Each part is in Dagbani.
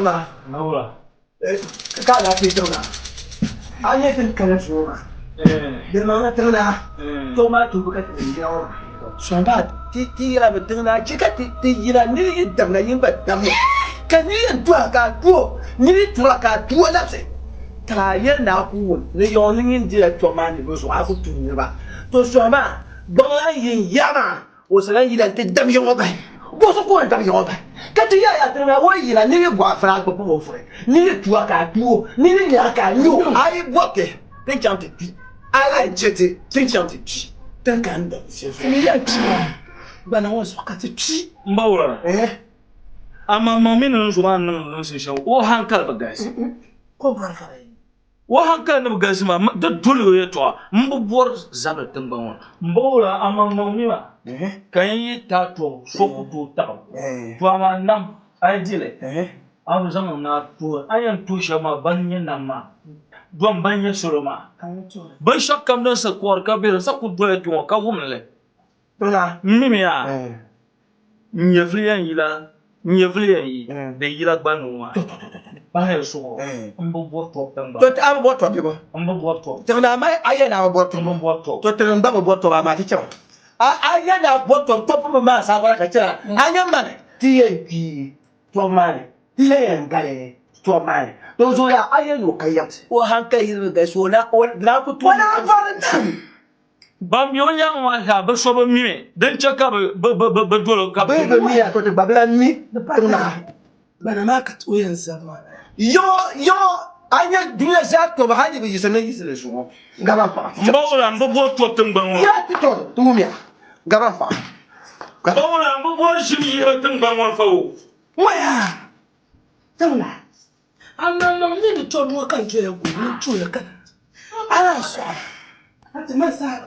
Tiŋa. Nawura. Ka alaafee tiŋa. A nyɛ tin kana zuŋɔ maa. Di maŋa tiŋ naa tɔbu maa tuhibu ka ti niŋ yina ŋɔ maa. Sɔŋ maa ti ti yɛla bi tiŋ naa chɛ ka ti ti yina niri yi damda yin gba dammi ka niri yɛn tuha ka a tuo niri yi tura ka a tuo labisi ka a yɛli ni a ku wum ni yɔŋ ni nyin dila tɔbu maa niriba zuɣu a ku tuhi niriba to sɔŋ maa gbaŋ lan yin yaɣi maa O sa lan yina nti dam ya ŋɔ bahi. Bɔzu ka o ni dam ya ŋɔ bahi? Ka ti yɛli a tiŋ maa, o yi yina, nir yi bɔh a fara a gbubi o furi, nir yi tu a ka a tu o, nir yi nya a ka a nya o. A yi bɔbi ti, ti ni chaŋ ti kpi. A yi chɛ ti, ti ni chaŋ ti kpi. Tiŋ ka n dam shɛli zuɣu. Ti mi yɛn kpi maa gbana ŋɔ zuɣu ka ti kpi. M ba wula, amaŋmaŋ mi ni n zuɣu maa ni niŋ niŋsim shɛm, o haŋkali bi galisi. Ko bɔri vari. O hankali ni bi galisi maa, di doli o yɛtɔɣa. M bi bɔri zabiri tiŋgbani ŋɔ ni. M ba wula, amaŋmaŋ mi maa, ka n yi ti a tɔbu, so ku tooi taɣi o. To amaa nam, a yi di li, a bi zaŋ n ni a tuhi a ni yɛn tuhi shɛba maa, ban nyɛ nam maa, dom ban nyɛ salo maa. Binshɛɣukam din sa kɔri ka be di sa ku doya kpe ŋɔ ka wum li. M mi mi yaa, n nyɛvili yɛn yila, n nyɛvili yɛn yi di yila gba ni ŋɔ maa. Pahi di zuɣu, m bi bɔri tɔbu tiŋgbani. To a bi bɔri tɔbu bebo? M bi bɔri tɔbu. Tiŋ naa maa a yɛli a bi bɔri tɔbu. M bi bɔri tɔbu. To tiŋ gba bi bɔri tɔbu amaa ti chaŋ. A yɛli a bɔri tɔbu, tɔbu mi maa saawara ka chana. A nya mani ti yɛn kpi tɔbu maa ni, ti lee yɛn gali tɔbu maa ni. Di zuɣu yaa a yɛli ni o ka yɛm. O hankali yili bi galisi o na o naa ku tooi. O naa bɔri nam. Ban mi o nyaŋ maa zaa bi so bi mi mi din chɛ ka bɛ dol o ka Bɛ bi mi a, to ti gba bi lan mi tiŋ maa. Gbana maa ka ti o yɛn zabi maa. Yiŋɔ, yiŋɔ, a nya dunia zaa tɔbu hal yi bi yiɣisi ni yiɣisi di zuɣu, gaba m-paɣi. M ba wula m bi bɔri tɔbu tiŋgbani ŋɔ ni. Yaa ti tɔri, ti wumya, gaba m-paɣi. M ba wula m bi bɔri ʒim yihibu tiŋgbani ŋɔ ni fa o. Ŋɔya, tiŋ naa. A maŋmaŋ mi ni tɔbu ŋɔ ka n doya guui ni n tuuli kana. A lahi sɔɣi ka ti ma zaa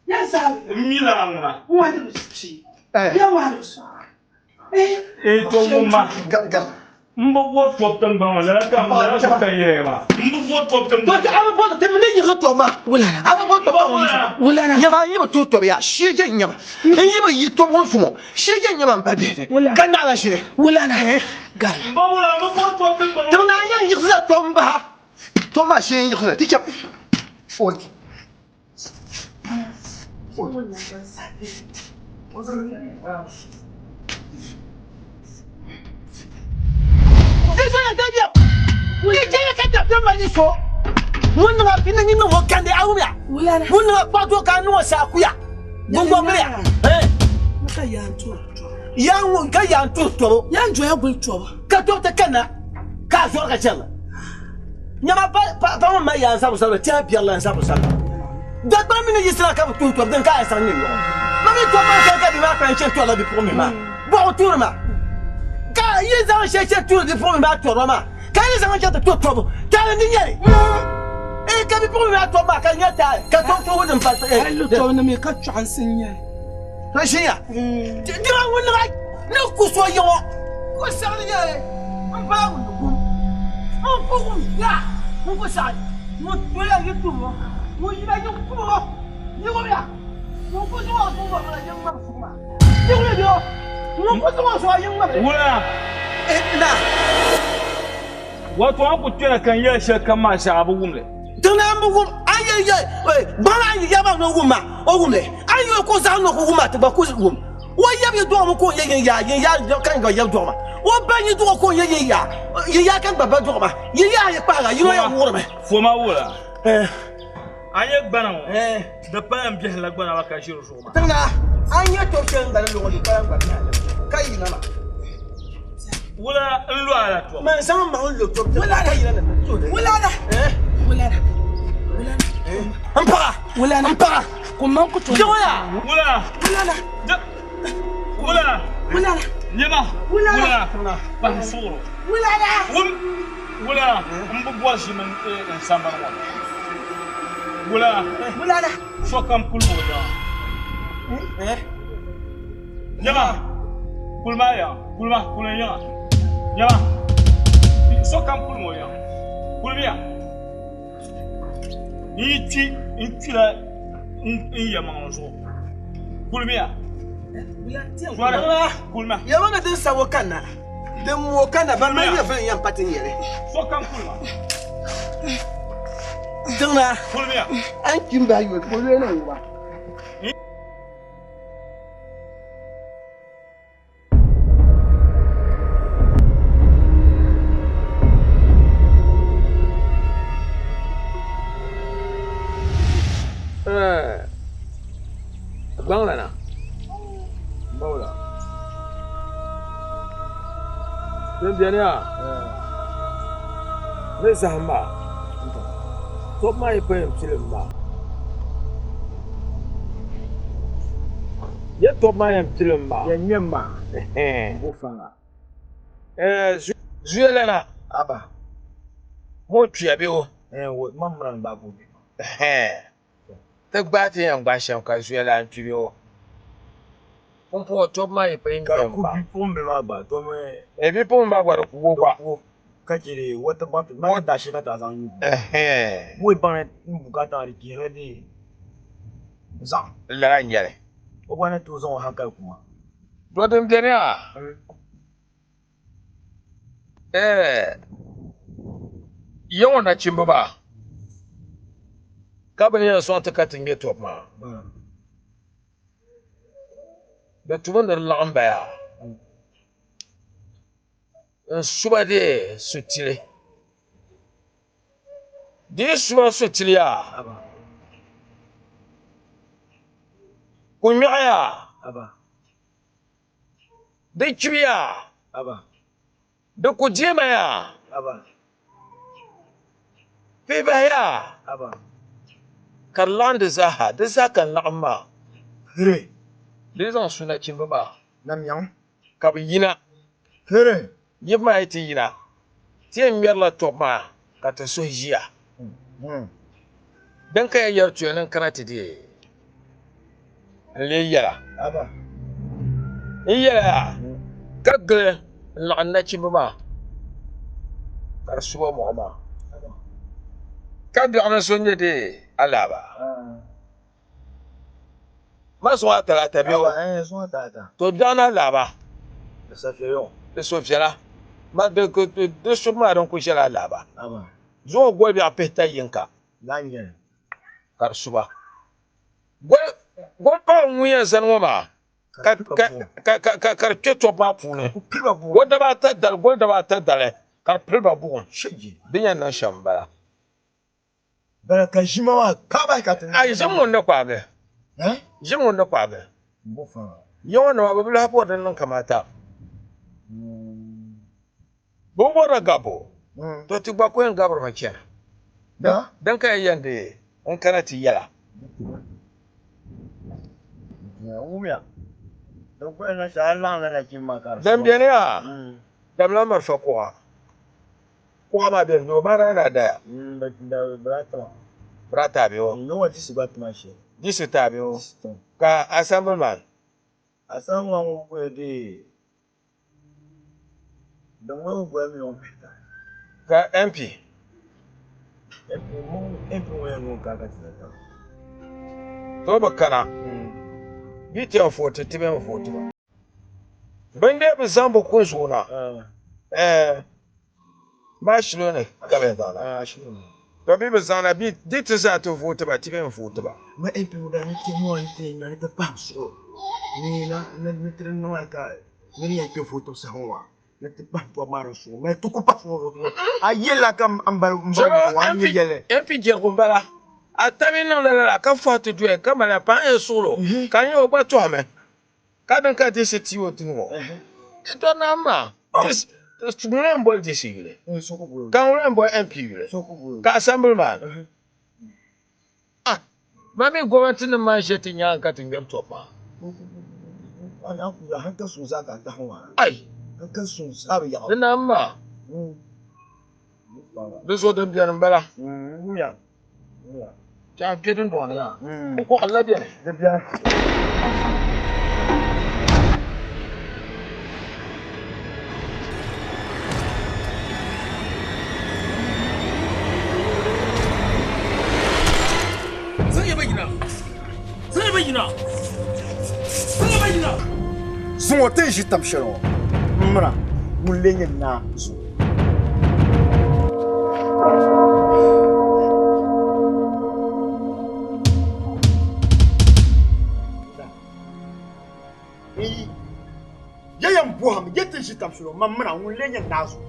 ya zaa. M mi lala ŋuna. N wahiri bi kpi. Ya wahiri bi sɔɣi. Ee to ŋun ma. M bi bɔri tɔbu tiŋgbani ŋɔ lala ka lala zuɣu ka n yɛya maa. M bi bɔri tɔbu tiŋgbani. To a bi bɔri ti mi ni yiɣisi tɔbu maa. A bi bɔri tɔbu maa. Wulana. Nyama n yi bi tuhi tɔbu yaa shee je n nyama. N yi bi yi tɔbu ŋɔ fuŋɔ shee je n nyama m pa bihi ni ka naɣila shili. Wulana. Gari. M ba wula m bi bɔri tɔbu tiŋgbani ŋɔ. Tiŋ naa yɛn yiɣisila tɔbu m bahi a. Tɔbu maa shee n yiɣisila ti chaŋ. Oi. Ka yaan tuhi tɔbu Yaan doya guli tɔbu ka tɔbu ti kanna ka a zɔri ka chɛri Nyama pa pa ŋun mali yaa n-zabiri sabila, tɛha biɛri la n-zabiri sabila. Dagbaŋ mi ni yiɣisira ka bɛ tuhi tɔbu, din ka a yɛn saɣi ŋme yɔɣu. Ma mi tɔbu maa kali ka bia maa kpalim chani tɔrila bipuɣimbihi maa. Bɔɣu tuhiri ma. Ka yi zaŋ shɛli chani tuhiri bipuɣimbihi maa tɔriba maa, ka yi zaŋ chaŋ ti tuhi tɔbu, taali n-di nyɛ li. Ee, ka bipuɣimbihi maa tɔbu maa ka di nyɛ taali, ka tɔbu tuhibu din pa. Hali li tɔbu ni mi ka chɔɣinsi n-nyɛ li. To ʒiya, dima ŋun niŋ a ni ku so yiŋɔ, ku saɣi yɛli m pala ŋun ni kum. N ku kum yaa, n ku saɣi ŋun doya yi tuhi o, ŋun yina yi kum o, yi wumya, ŋun ku zaŋ o zuɣu ŋmabila yi ŋmabi zuɣu maa. Yi wumya bɛ o, ŋun ku zaŋ o zuɣu yi ŋmabi li. Wula? Na. Wato a ku kpɛna ka n yɛli shɛli kam maa zaa a bi wum li. Tiŋ naa m-bi wum a ni yɛli yɛli gbaŋ maa ni yɛli maa ni o wum maa, o wum li. A ni yɛli ka o zaŋ ni o ku wum maa, ti gba ku wum. O yab yi dɔɣimi ka o nyɛ yin yaa, yin yaa ka n gba yab dɔɣi ma. O ba yi dɔɣi ka o nyɛ yin yaa, yin yaa ka n gba ba dɔɣi ma. Yin yaa yi kpahiga, yino yɛn wuɣirimi. Foma wula? A nyɛ gbana ŋɔ, di pala m biɛhi la gbana maa ka ʒi di zuɣu maa. Tiŋ naa, a ni nyɛ tɔbu shɛli n gba di luɣili, di pala n gba biɛhi la ka yina maa. Wula n-lo a la tɔbu? Man zaŋ m maŋ n-lo tɔbu tiŋ ka yina ni ti tuhi li. Wulana! Wulana! Wulana! M paɣa! Wulana! M paɣa! Kumma n-ku tooi. Jiŋya! Wula! Wulana! Wula! Wulana! Nyɛma! Wulana! Wula! Kpahim suɣuro. Wulana! Wum! Wula! M bi bɔri ʒim n sambani ŋɔ ni. Wula! Wulana! Sokam kuli o yiŋa. Nyɛma! Kuli maa yiŋa. Kuli ma, kuli n yiŋa. Nyɛma! Sokam kuli ma o yiŋa. Kulimiya. N yi kpi, n kpila n yɛlimaŋli zuɣu. Kulimiya. Zɔri, kulima. Yɛlimaŋli din sabo kanna. Din mo ka na bari man nyɛ vili yɛn pa ti nyɛli. Sokam kulima. Tiŋna. Kulimiya. An kpim bahi yoli ka o loya niŋ ŋuba. Gbaŋlana bawla din beni yaa ni zahim maa tɔbu maa yi pun yɛn pilim maa ya tɔbu maa yɛn pilim maa Yɛn ŋmɛm maa bo faŋa. Zuyalana Aba. Mo kpiya bɛ o. Wo mam mira ni gbaagi o bɛ. Ti gbaai ti yɛn gbaai shɛm ka Zuyalana kpi bɛ o. Pumpɔŋɔ tɔbu maa yi pun Ka ŋmɛm ku maa. bipuɣimbila maa gba domi. Bipuɣimbila maa gba di ku o gba. Ka chɛ di wata baŋ ti ma daa shee ka ti a zaŋ nyu. Mo yi baŋ ni bukaata di chihiri di zaŋ. Lala n-nyɛli. O gba ni tooi zaŋ o hankali kuma. To din beni yaa ya ŋɔ nachimba maa ka bɛ ni yɛn sɔŋ ti ka ti ŋme tɔbu maa, di tumi ni di laɣim ba yaa n-su ba di sutili. Di yi su ba sutili yaa, ku ŋmɛɣi yaa, di chibi yaa, di ku deema yaa, pihibahi yaa, ka di laɣim di zaaha, di zaa ka n laɣim maa. Di yi zaŋ su nachimba maa ka bɛ yina, yibu maa yi ti yina, ti yɛn ŋmɛrila tɔbu maa ka ti suhi ʒiya. Din ka ya yɛri tuya ni n kana ti deei n-lee yɛla. N yɛla ya ka gili n-laɣim nachimba maa ka di su ba mɔɣu maa, ka biɛɣuni so nyɛ deei alaaba. Ma zuŋɔ a talaata bɛ o. To biɛɣuni alaaba. Di so viɛla. Ma di subu maa din kuli ʒɛla alaaba. Zuŋɔ goli biɛɣu pihita yinka ka di suba. Goli paɣa ŋun yɛn zani ŋɔ maa ka di kpe tɔbu maa puuni. Goli daba ata dali, goli daba ata dali ka di pili ba buɣim. Di yɛn niŋ shɛm m-bala. Bala ka ʒima maa kpaai bahi ka ti niŋ. Ayi, ʒim ŋun ni kpaagi. Ʒim ŋun ni kpaagi. Ya ŋɔ nima bɛ bi lahi bɔri din niŋ kamata. Bɛ bi bɔrila gabbu. To ti gba ku yɛn gabirimi chana. Din ka ya yɛn deei n kana ti yɛla. Din beni yaa, damla marafa kuɣa. Kuɣa maa beni doo maa daa daya. Brata bɛ o. Disi taa bɛ o. Ka assemblyman. Assemblyman ŋun bɔhi dee din ŋɔ bɔhi mi o pita. Ka MP. MP ŋɔ yɛn ŋun ka ka ti na tam. To bi kana. Bi ti yɛn vote ti bɛn vote ba. Bɛn dee bi zaŋ bi kun zuɣu na. Ɛɛ maa shilo ni ka bɛn zaŋ na. To bɛ bi zaŋ na bɛ di ti zaa ti vooti ba ti bɛn vooti ba. Ma MP ŋɔ daa ni ti ŋɔ n-ti na ni ti pahim suɣu ni na ni ti di niŋ la ka nini yɛn kpe vooti saha ŋɔ maa ni ti pahim tɔbu maa di suɣu mali ti ku pa suɣu a yɛlila ka m bali m bali ŋɔ a ni yɛli. MP Jerigu m-bala a tabi niŋdi lala ka fɔhi ti doya ka mali a paɣa n-yɛn suɣili o ka n nyɛ o gba tɔhimi. Ka din ka disi ti o tini ŋɔ, di dɔri naa maa, ŋuna m-boli disi yuli, ka ŋuna m-boli MP yuli, ka assembly man. Ah, ma mi gomnati nim maa n-ʒe ti nyaaŋa ka ti ŋmɛri tɔbu maa. Ai! Di naa maa, di zuɣu din beni m-bala. Tɛha kpe dundɔŋ ni yaa, o kɔɣilila beni. Zuŋɔ ti ni ʒi tam shɛli ŋɔ m mira. Ŋun lee nyɛ naa zuɣu. Ya yɛn bɔhimi ya ti ʒi tam shɛli man mina ŋun lee nyɛ naa zuɣu.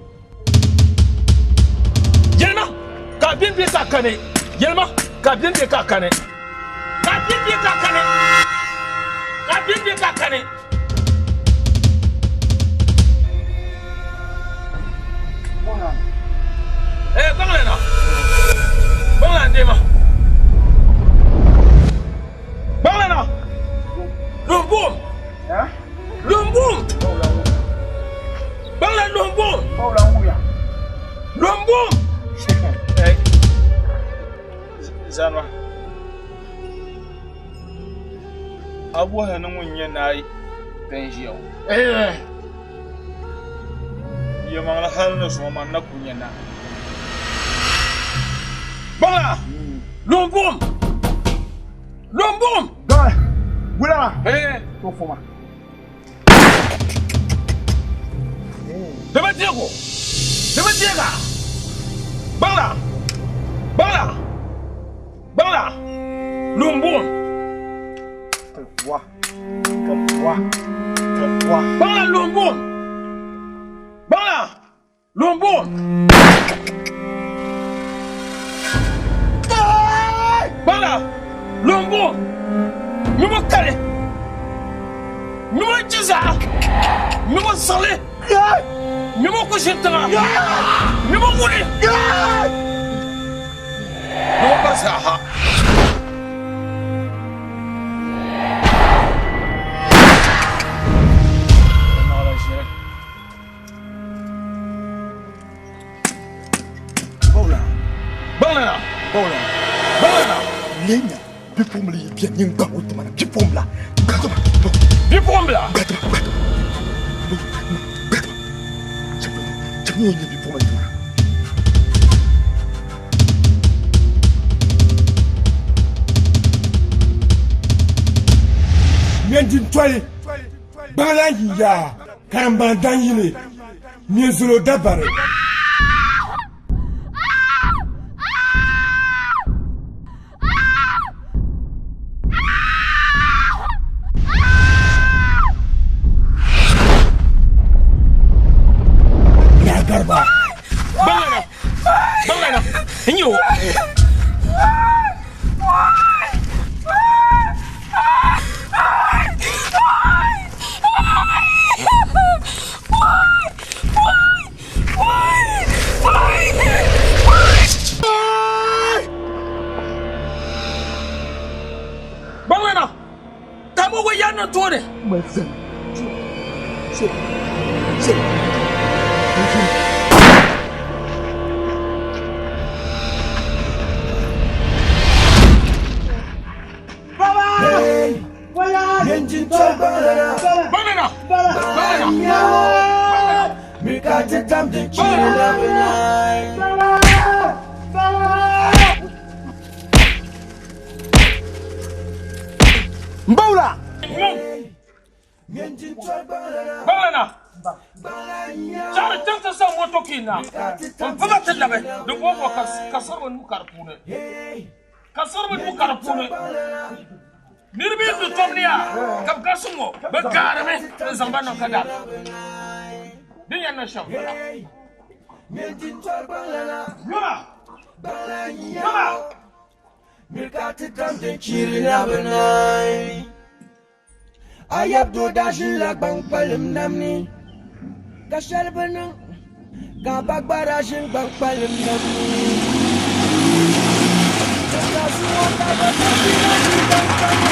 Yɛlima ka a bɛn be ka a kani. Yɛlima ka a bɛn be ka a kani. Ka a bɛn be ka a kani. Ka a bɛn be ka a kani. Eh, gbaŋla na. Gbaŋla n-deema. Gbaŋla na. Lumbum. Lumbum. Gbaŋla lumbum. Lumbum. Eh, Zanwa. A bɔhi ni ŋun nyɛ naa ka n ʒiya ŋɔ. Eh. Yɛlimaŋli hali ni zuŋɔ man na ku nyɛ naa. Gbaŋla! Lumbuɣum! Lumbuɣum! Gbaŋla! Wula maa! Eh. To foma. Di bi deeg o! Di bi deeg a! Gbaŋla! Gbaŋla! Gbaŋla! Lumbuɣum! Wa. Wa. Wa. Gbaŋla lumbuɣum! Gbaŋla lumbuɣum! Gbaŋla lumbuɣum! Nyubu kali! Nyubu ji zaa! Nyubu siɣili! Nyubu ku ʒini tiŋa! Nyubu wuli! Nyubu kpari zaaha! Gbaŋlana. Gbaŋlana. Lenya bipuɣimbila yi beni nyin gbaŋ o tima na bipuɣimbila gbatima Bipuɣimbila. gbatima gbatima gbatima chami o nyɛ bipuɣimbila tima na. Nyɛndintɔli gbaŋla yiyaa karimbaŋ dan yili nyɛnzolo dabari. Naa Gariba. Gbaŋlana. Gbaŋlana. N nyɛ o. Gbaŋlana. Tamo gba yɛri ni tooni. Gbaŋlana. Gbaŋlana. Mbawla! Gbaŋlana. Chaɣiri tiŋ ti zaŋ moto kiina n puba ti labi di bobo ka sariba nuu ka di puuni. Ka sariba nuu ka di puuni. Niriba yi di tom ni yaa ka bi galisi ŋɔ bɛ gaarimi n zaŋ ba niŋ ka daa din yɛn niŋ shɛm bala. Yoma! Yoma! A yab doo daa ʒinila gbaŋ kpalim nam ni, ka shɛli bi niŋ ka a ba gba daa ʒini gbaŋ kpalim nam ni. Ka zuŋɔ ka bɛ daa ʒini gbaŋ kpalim nam ni.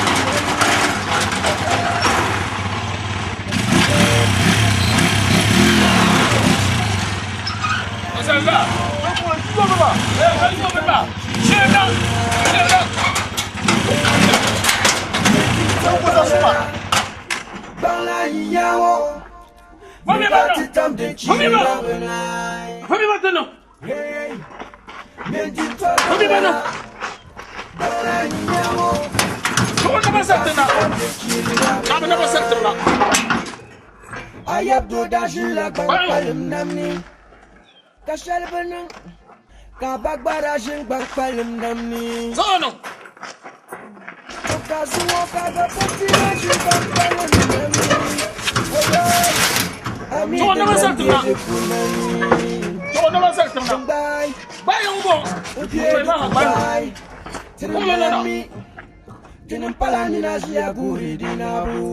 Azalba! Shena! Shena! Fami ba tano! Fami ba na! Ko na ba sartana! Ka na ba sartana! A yab doo daa ʒinila gbaŋ kpalim nam ni, ka shɛli bi niŋ ka a ba gba daa ʒini gbaŋ kpalim nam ni. To ka zuŋɔ ka bɛ pun ti na ʒi gbaŋ kpalim nam ni. Oyoi, a mi di lan be di puuni ni. N-gbaai, m-be di gbaai, tinim lan mi, tinim pala nina ʒiya guuri di naabu.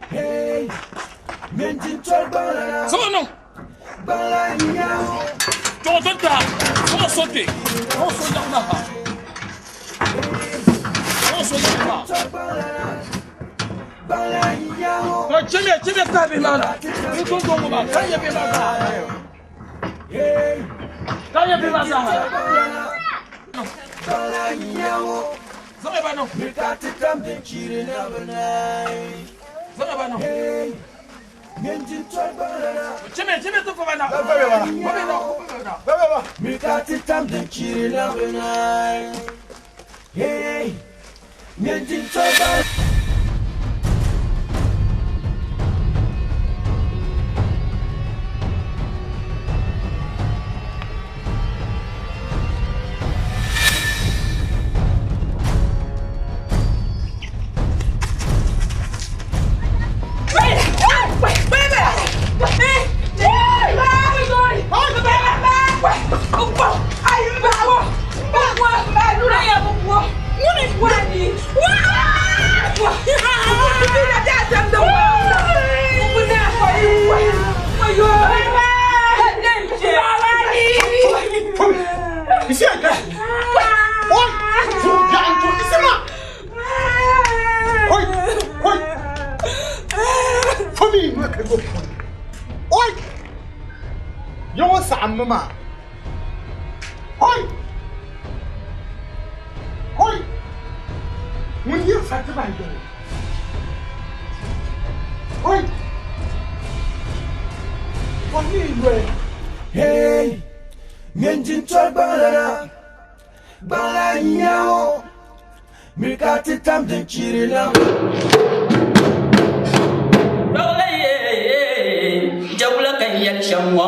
Hey, ŋmɛ jintɔri gbaŋlana, gbaŋlana n-nyɛ o. Jintɔri gbaŋlana, gbaŋlana n-nyɛ o. Hey, jintɔri gbaŋlana, gbaŋlana n-nyɛ o. Miri ka ti tam din chiri na bi naai. Hey, ŋmɛ jintɔri gbaŋlana, gbaŋlana n-nyɛ o. Miri ka ti tam din chiri na bi naai. Hey, ŋmɛ jintɔri gbaŋlana. Hey, ŋmɛ jintɔri gbaŋlana, gbaŋlana n-nyɛ o. Miri ka ti tam din chiri na. Jawula ka n yɛli shɛm ŋɔ,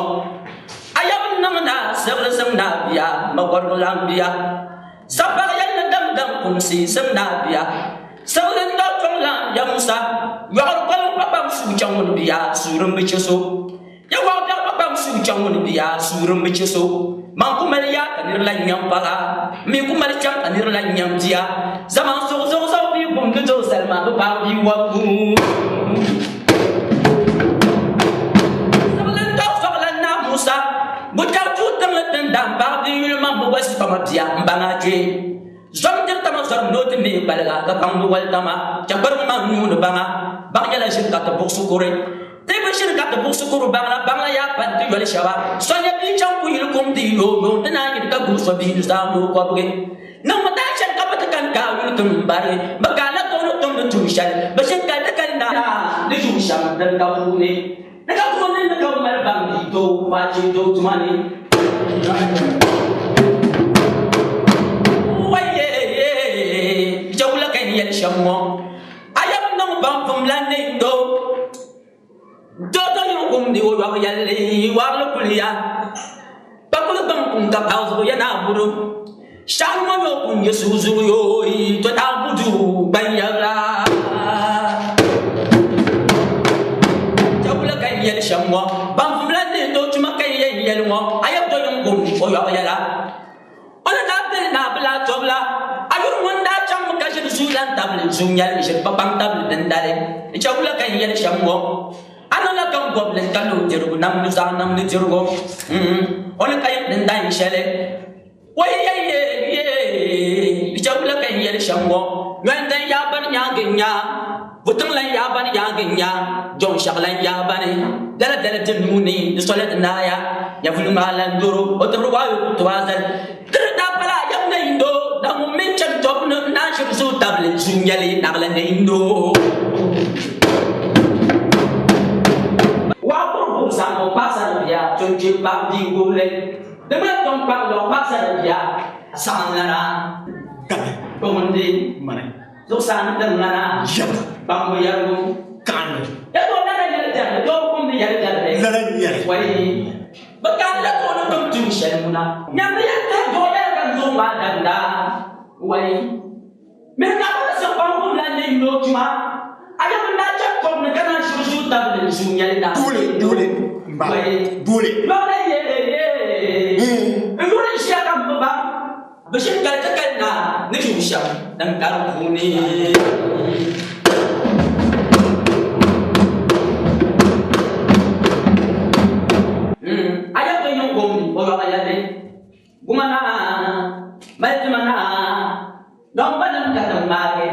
a yɛm niŋ naa siɣili ziŋ naa bia, magɔrigu lan bia. Sapaɣ yɛli ni damdam kumsi ziŋ naa bia. Siɣili n doli tɔŋ lan ya Musa, yɔɣiri koliŋ kpakpam suu chaŋ ŋuni bia, suuri m-bi chɛ so. Ya wɔɣ biɛɣu kpakpam suu chaŋ ŋuni bia, suuri m-bi chɛ so. Man ku mali yaa ka nir lan nya m paɣa, m mi ku mali kpiɔŋ ka nir lan nya m bia. Zaman zuɣu zuɣu zuɣu bia kum ni tooi salima bi paai bia wɔbigu. Siɣili n-doli sɔɣilan Naa Musa, Butɛɣu tuui tiŋli tindaan paɣa bia yuli man bi wali sitɔma bia m-baŋ a kpee. Zom diri tama zɔrim ni o ti neei kpaliga ka baŋ di wali tama. Chɛkparigu maa nuu ni baŋa. Baŋ nyɛla ʒiri ka ti buɣisi kuri. Ti bi ʒiri ka ti buɣisi kuri baŋ la, baŋ la yaa pani ti yoli shɛba. So nyɛ bia chaŋ kuyili kum di yi yooi yooi ti naan yini ka guui so bia nuzaa ni o kɔbigi. Niŋmi daa chani ka bɛ ti kani ka a yuli ti m bari. Bɛ kaala ka o ni tumdi tuun shɛli. Bɛ ʒini kali ti kali naa ni yuun shɛm din ka puuni. Ni ka puuni ni ka bɛ mali baŋ bia doo waachi doo tuma ni. Wayee! Jawula ka n yɛli shɛm ŋɔ. A yɛm niŋ baŋ pum la ni doo. Doo to yi kumdi o yɔbu yɛlli warili kuliya. Kpakuli gbaŋ kum ka paɣa zuɣu yɛn a budu. Shɛɣu ŋɔ yo kun nyɛ suhu zuɣu yooi to daa budu gban yɛra. Jawula ka n yɛli shɛm ŋɔ. Ban vumla ni doo tuma ka n yɛn yɛli ŋɔ. A yɛn to yiŋ kumdi o yɔbu yɛla. O ni daa beli naa bi lahi tɔbu la, a yuri ŋun daa chaŋmi ka ʒiri zuu lan tabili zuu nyɛli n-ʒiri kpakpaŋ tabili dindali. N chɛ wula ka n yɛli shɛm ŋɔ? A niŋla ka n gɔbili ka lo dirigu nam nuzaa nam nudirigu. O ni ka yim dindahin shɛli. Wai yɛi yee yee! N chɛ wula ka n yɛli shɛm ŋɔ? Nyɔni dan yaa bani nyaaŋa n-nya. Butiŋ lan yaa bani yaagi n-nya, jɔŋ shɛɣu lan yaa bani dala dala di nuu ni, di sola di naaya. Nyɛvuli maa lan doro, o tibiri waayo ku tooi a zali. Di di daa pala a yɛm nayindo, na ŋun mi chani tɔbu ni n-naan ʒiri zuɣu tabili zu n-nyɛli naɣila nayindo. Waa kurigu zaŋ o kpaɣisari bia tuŋ kpe paɣ bia gubili, di mali tɔŋ kpaɣ lɔɣu kpaɣisari bia saɣim lana. Kpuɣindi. Zuɣusaa ni din ŋana. Yɛligu. Kpaŋbu yɛligu. Kaɣindi. biɛrili doo kum ni yɛli biɛrili. Lala n-nyɛli. Wai bɛ kaanila ka o ni tum tuun shɛli ŋuna. Nyamdi yɛli tahi doo yɛli ka n zo ŋmaa damda. Wai miri ka a kuli siɣi kpaŋ kum la n-ni n-yo tuma. A nyɛ bɛ ni daa chani kom ni ka naan shiri ʒuu tabili n ʒuu nyɛli daa. Doole, doole, m ba, Wai doole. Lɔbili yee, n yuri n-ʒiya ka m bi baŋ. Bɛ ʒini kali ti kali na ni ʒibu shɛm din ka di puuni. A yɛn ti niŋ gom o yɔɣu yɛli, Guma naa, mali tima naa, dɔŋ ba nim ka ti ŋmaagi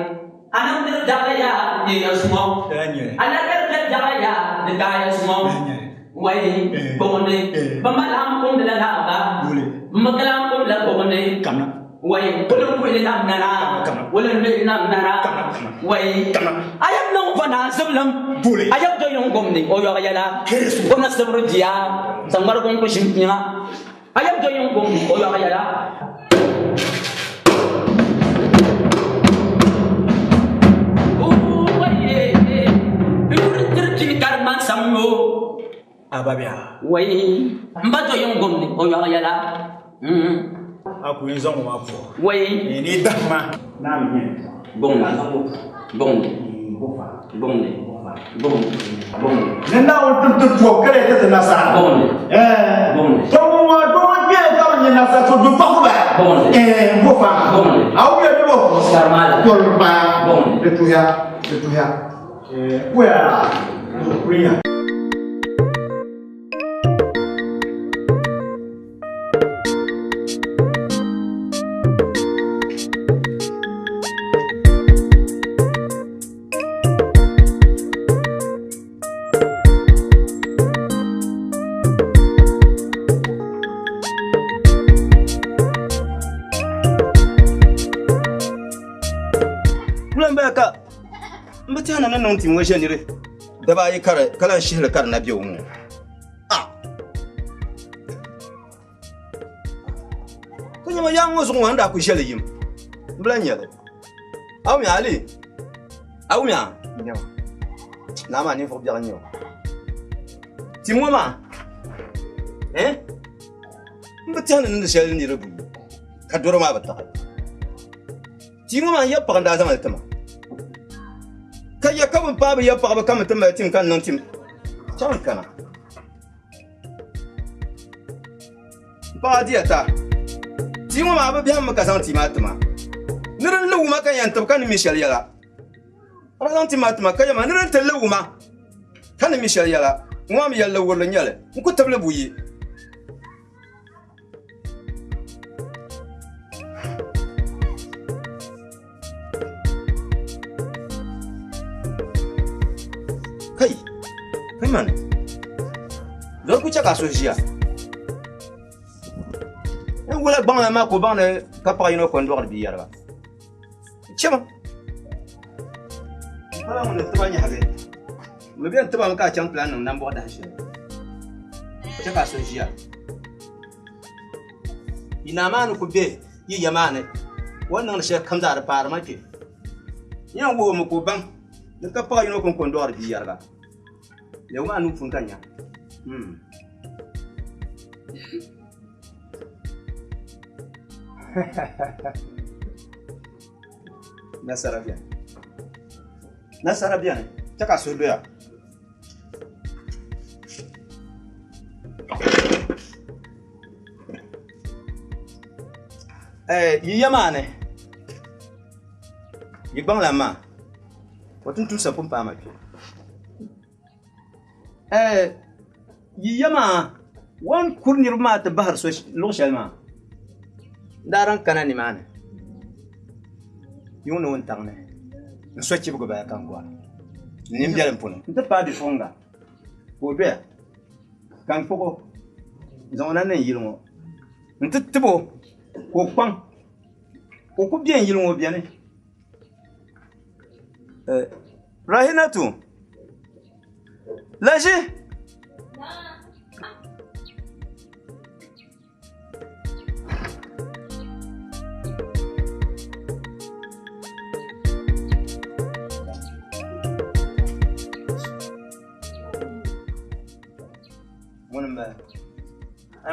a niŋ diri daɣiri ya di ya zuŋɔ, a larigiri diri daɣiri ya di daaya zuŋɔ. Wai gbuɣindi, bɛ ma laɣim kumdila naa ba, bɛ mi ka lahi kumdila gbuɣindi. Wai wulin kuyili nam nana, wulin luli nam nana. Wai a yɛn niŋ vo naa zibilim, a yɛn do yiŋ gom ni o yɔɣu yɛla, o ni sibiri bia, saŋmarigu n-ku ʒini tiŋa. A yɛn do yiŋ gom ni o yɔɣu yɛla. Wai n ba do yiŋ gom ni o yɔɣu yɛla. A ku n zaŋ o maa puhi. Wai. Ni dahima. Gbuŋdi gbuŋdi gbuŋdi gbuŋdi gbuŋdi. Ni Naawuni tim ti tɔbu ka lee ti ti nasara. Gbuŋdi gbuŋdi. Tɔbu ŋɔ doo kpee ka bi nyɛ nasara to du paɣibu ba. Gbuŋdi. N bo fa. Gbuŋdi. A wuya ni bo. Saramaali. Tɔri ba. Gbuŋdi. Di tuhiya di tuhiya. Kuya kuriya. Wula m-bala ka m bi tɛhi ni ni niŋ ti ŋɔ ʒe niri daba ayi ka lan shihili ka di na be o ŋɔ. A! Ka nyama yaŋ ŋɔ zuɣu ŋɔ n daa ku ʒe li yim. M bi lan nya li. A wumya Ali? A wumya? Naa maa ninvuɣ biɛɣu n-nyɛ o. Tim ŋɔ maa, eh? M bi tɛhi ni niŋdi shɛli niriba buyi ka dɔro maa bi taɣi. Tia ŋɔ maa n ya paɣa n-daa zaŋ li ti ma. Ka ya ka bɛ paai bɛ ya paɣiba ka mi ti mali tim ka n niŋ tim chaŋ n-kana. M paɣa diya ta, tia ŋɔ maa a bi biɛhim mi ka zaŋ tia maa ti ma. Ni din li wuma ka n yɛn tib ka ni mi shɛli yɛla. A daa zaŋ tia maa ti ma ka yɛli ma ni din ti li wuma ka ni mi shɛli yɛla. Ŋɔ maa mi yɛlli wurili n-nyɛ li, n ku tibili buyi. Kai, kai mani. Zoli ku chɛ ka a suhu ʒiya. N wula gbaŋ la maa ka o baŋ ni ka paɣa yino ko n-dɔɣiri bia yɛriba. Chɛma. M pala ŋun ni tiba nyɛhigi. M mi bɛn tibami ka a chaŋ ti lahi niŋ nambɔɣu dahin shɛli. Chɛ ka a suhu ʒiya. Yi naa maa ni ku be yi ya maa ni, o ni niŋdi shɛli kam zaa di paari ma kpe. N yɛn wuhi o mi ka o baŋ ni ka paɣ yino kɔŋko n-dɔɣiri bia yɛriga. Lɛbu maa nuu puuni ka n nya. Nasara beni. Nasara beni. Chɛ ka a suhu doya. Yi ya maa ni yi gbaŋ lan maa o tumtumsa pun paai ma kpe. Yi ya maa o ni kuri niriba maa ti bahiri luɣ shɛli maa n daa din kana nimaani yuŋ ni wuntaŋ ni n so chibigi baya ka n gɔra n nini biɛlim puuni n ti paai bipuɣiŋga ka o doya ka n kpuɣi o n-zaŋ o na niŋ yili ŋɔ nti tib o ka o kpaŋ o ku be n yili ŋɔ o beni Rahinatu Laji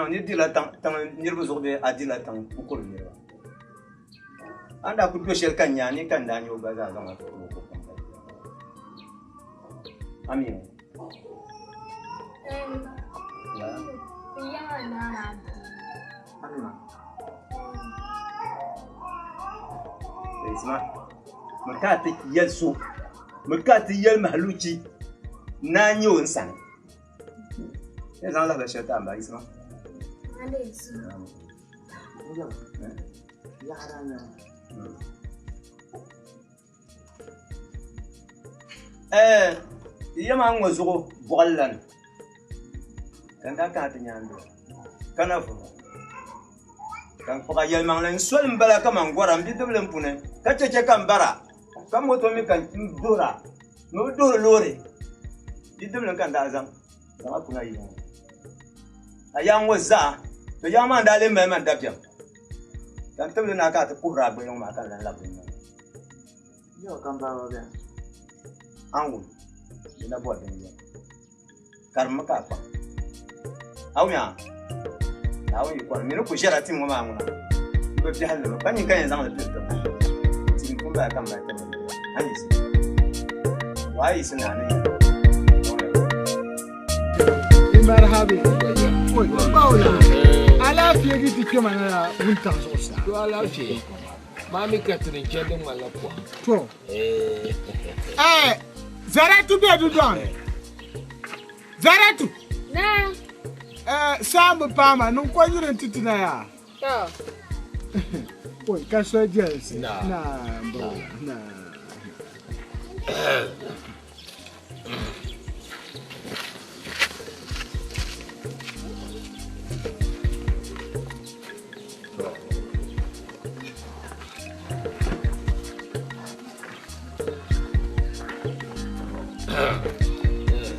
Yaa ni dirila tiŋ niriba zuɣu bee a dirila tiŋ n-kuri niriba? A ni daa kuli do shɛli ka n nya a ni ka n daa nya o gba zaa zaŋ a ti kuri o pam ka di A mi o? Isma, mi ka a ti yɛli so, mi ka a ti yɛli mahaluchi naa nyɛ o n sani. N zaŋ lahibali shɛli ti a m-ba Isma. Ɛɛ ya maa ŋɔ zuɣu bɔɣili la ni ka n daa kana ti nya n doli ka na vuri ka n kpuɣi a yɛlimaŋli n soli m bala kaman gɔra m bidibili n puni ka chɛchɛ ka m bara ka moto mi ka n duhira ni bi duhiri loori bidibili ka n daa zaŋ zaŋ a kuna yi ŋɔ a yaŋ ŋɔ zaa to yaŋ maa n daa lee mali man dabiɛm ka n tibili na ka a ti kuhiri a gbaliŋ maa ka n lan labi di nyaaŋa. Yau ka m baaba bɛni. A ni wum di na bɔri din yɛli. Karimmi ka a kpaŋ. A wumya? Naawuni yi kɔri mi ni ku ʒɛla tim ŋɔ maa ŋuna m bi biɛhi limi pa nyin ka yɛn zaŋ li pili tibu. Tim pun bala ka m mali tibili niriba. A ni yiɣisi. To a yi yiɣisi ni a ni yɛli. Marhabi. Oi, bawla. Alaafee di ti kpɛma na la wuntaŋ zuɣusaa. To alaafee. Maa mi ka tiri n-chandi ŋmanila pɔhim. To. Eh, Zaratu be dundɔŋ ni. Zaratu. Naa. Eh, saa bi paai ma, niŋ kɔnyuri nti ti na yaa. To. Oi, ka soli jɛlisi. Naa, bawla, naa.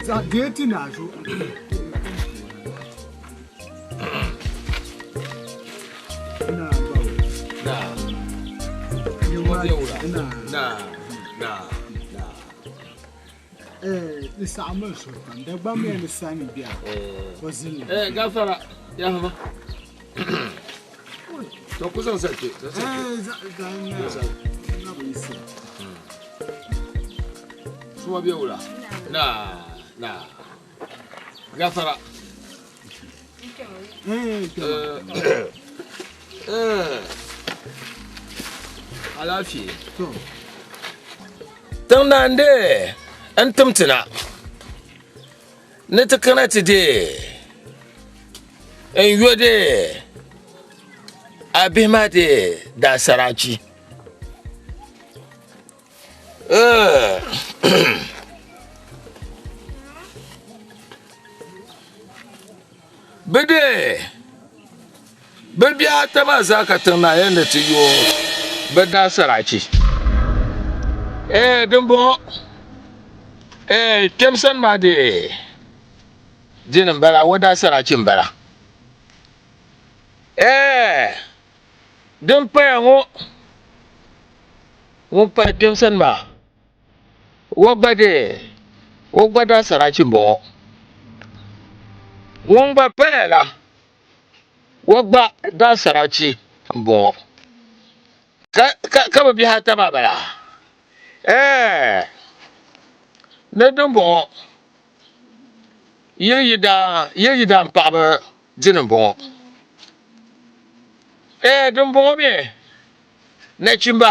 Zaŋ deei ti naanzu. Naa bawo. Naa. Naa. Naa. Naa. Eh, di saɣimmi n suhu pam. Dagbaŋ mi ni sani bia o zilli. Eh, gafara, ya hama. To ku zaŋ sali kpe. Eh, zaŋ na bi yisi. Suma bɛ wula? Na, na. Gafara. Eh, Eh. Alaafee. To. Tiŋ naa n-deei n tim ti na ni ti kana ti deei n yo deei a bihi maa deei daasarachi. Bɛ deei bɛ bihi ata maa zaa ka tiŋ naa yɛli ni ti yo bɛ daasarachi. Ɛɛ dimbɔŋɔ, ɛɛ kpɛm sani maa deei dini m-bala, o daasarachi m-bala. Ɛɛ din paya ŋɔ, ŋun paya kpɛm sani maa, o gba dee, o gba daasarachi m-bɔŋɔ. Ŋun gba paya la, o gba daasarachi m-bɔŋɔ. Ka bɛ bihi ata maa bala? Ɛɛh! Ni dimbɔŋɔ, yi yidaan paɣiba dini m-bɔŋɔ. Ɛɛh! Dimbɔŋɔ mi, nachimba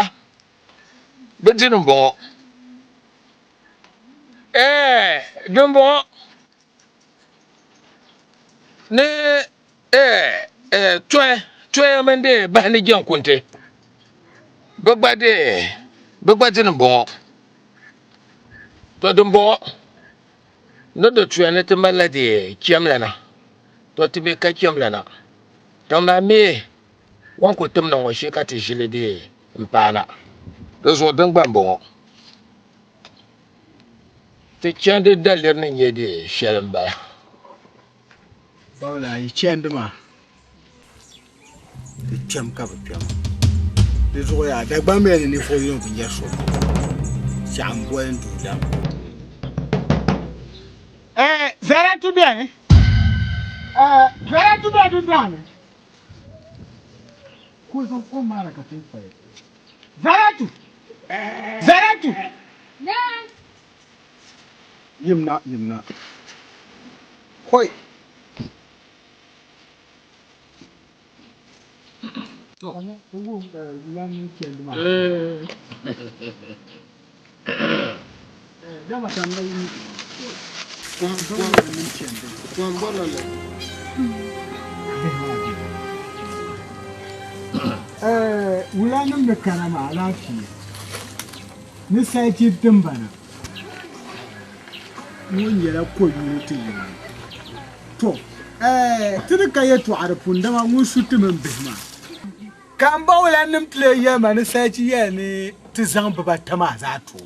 bɛ dini m-bɔŋɔ. Ɛɛh! Dimbɔŋɔ ni ɛɛh tɔya, tɔya mini dee bahi ni jɛnkunti bɛ gba dee bɛ gba dini m-bɔŋɔ. Tɔ dimbɔŋɔ ni di tuya ni ti malila dee chɛmlana, tɔ ti mi ka chɛmlana. Tiŋ maa mi o ni kul tim na ŋɔ shee ka ti ʒili dee m-paana. Di zuɣu din gba m-bɔŋɔ. Ti chandi daliri ni nyɛ dee shɛli m-bala. Bawla yi chandi maa di kpɛm ka bi kpɛma di zuɣu yaa Dagbaŋ mi ni ninvuɣu yino bi nyɛ so chɛɣu n boli n duu dam. Zaratu beni. Zaratu bɛ dundɔŋ ni. Ka o zaŋ kom maa na ka ti kpayi. Zaratu! Zaratu! Yimna, yimna. Hoi! Wulanim ni kana maa alaafee ni sachi tiŋbana ŋɔ nyɛla ko yuli ti yiŋa. To, ti di ka yɛtɔɣa di puuni dama ŋun su ti mini bihi maa. Ka m ba wulanim ti lee yɛli ma ni sachi yɛli ni ti zaŋ bibata maa zaa ti o.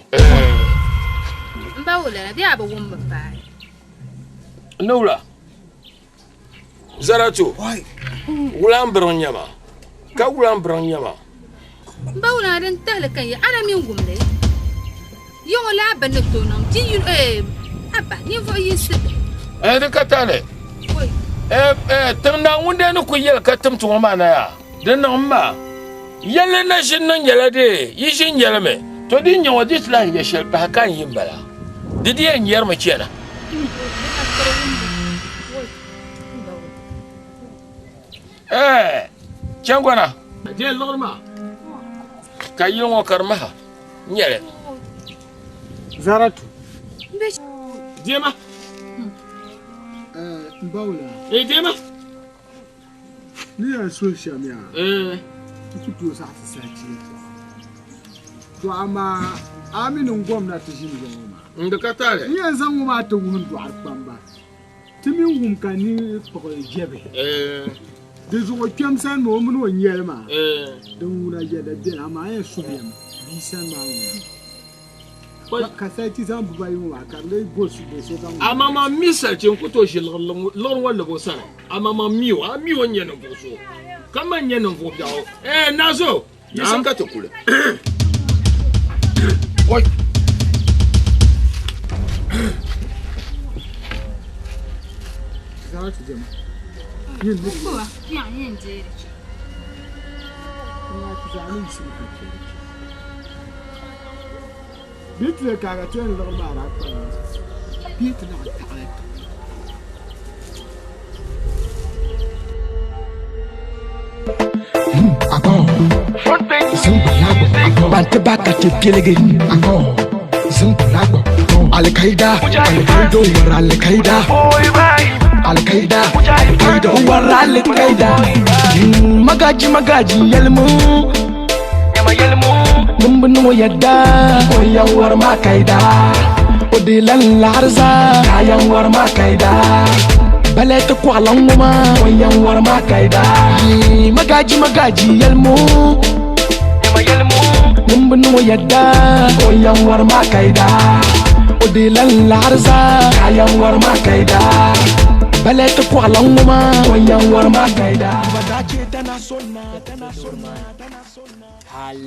M ba wulana, bee a bi wum mi paai? N wula? Zaratu, wula m-biriŋ nyɛ ma? Ka wula m-biriŋ nyɛ ma? M ba wulana, din tahili ka n yɛ, a na mi n-wum li? Yi ŋɔ laa bini ni tooi niŋ di yino, eh, a ba, ninvuɣ yinsi bihi. Eh, di ka tahili. Eh, eh, tiŋ Naawuni dee ni kul yɛli ka tim ti ŋɔ maa na yaa, di niŋ m ma. Yɛlli na ʒi niŋ nyɛla dee, yi ʒi n-nyɛli mi, to di nyɛ ŋɔ di ti lahi nyɛ shɛli pahi ka n yi m-bala. Di di yɛn nyɛrimi chana. Eh, changɔna. Dee liɣiri maa ka yili ŋɔ ka di maha nyɛli. Zaratu. Deema. Eh, m ba wula. Eh, deema. Ni yɛn suhi shɛm yaa, n ku tooi saɣisi sachi yɛtɔɣa. To amaa a mi ni n gomnati ʒini ya ŋɔ maa. N di ka taali. N yɛn zaŋ ŋɔ maa ti wuhi n dɔɣiri kpamba. Ti mi wum ka ni kpuɣi jɛbihi. Di zuɣu kpɛm sani maa o mini o nyɛli maa, din ŋuna yɛda beni amaa a yɛn suhi ya mi bia sani maa ŋuna. Ka salichi zaŋ bibayi ŋɔ maa ka di lee bo so zaŋ. Amaa maa mi salichi n-ku tooi ʒi liɣiri ŋɔ lab o sani. Amaa maa mi o, a mi o ni nyɛ ninvuɣ so, ka man nyɛ ninvuɣ biɛɣu. Ɛɛh, Nazo, yiɣisim ka ti kuli. Oi! Bɛ ti ka ka ti yɛn liɣiri maa daa kpa bɛ ti laɣim taɣili tiŋa. Banti ba ka ti piligi Al-Qaeda, Al-Qaeda, war Al-Qaeda Al-Qaeda, Al-Qaeda, war Al-Qaeda Magaji magaji yalmu Numbu yadda Oyan war ma kaida Odilan larza Kayan war ma kaida Bale ta kwalan muma Oyan war ma kaida Magaji magaji yalmu Numbu yadda Oyan war ma kaida Odilan larza Kayan war ma kaida Bale ta kwalan muma Oyan war ma kaida Tana sonna tana sonna tana sonna Hal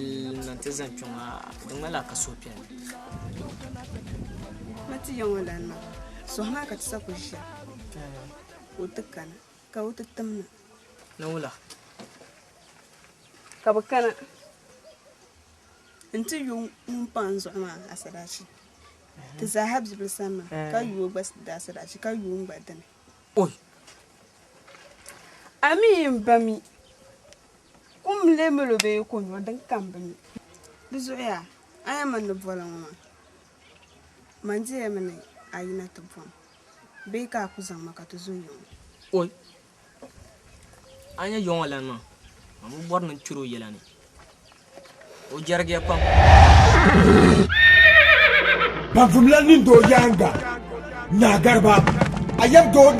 na ti zaŋ kpɛ ŋɔ di ŋmanila ka suhupiɛlli. Ma ti ya ŋɔ lan maa, suhi maa ka ti sa ku ʒiya ka o ti kana ka o ti tim na. Ni wula? Ka bɛ kana nti yu ŋun pa n zuɣu maa asadaachi. Ti zaaha bibili sani maa ka yu o gba daasadachi ka yu o n gba dini. Oi! A mi n ba mi kum lee mali o bee ko nyuri din kam bi mi. Di zuɣu yaa, a yɛn mini ni boli ŋɔ maa, man di yɛmi ni a yina ti bom bee ka a ku zaŋ ma ka ti zo yiŋ. Oi! A nya yɔŋɔ lan maa, man bi bɔri ni n kpɛri o yɛla ni. O jɛrigiya pam. Banvumla nindoo yaaŋa, Naa Gariba, a yab doo.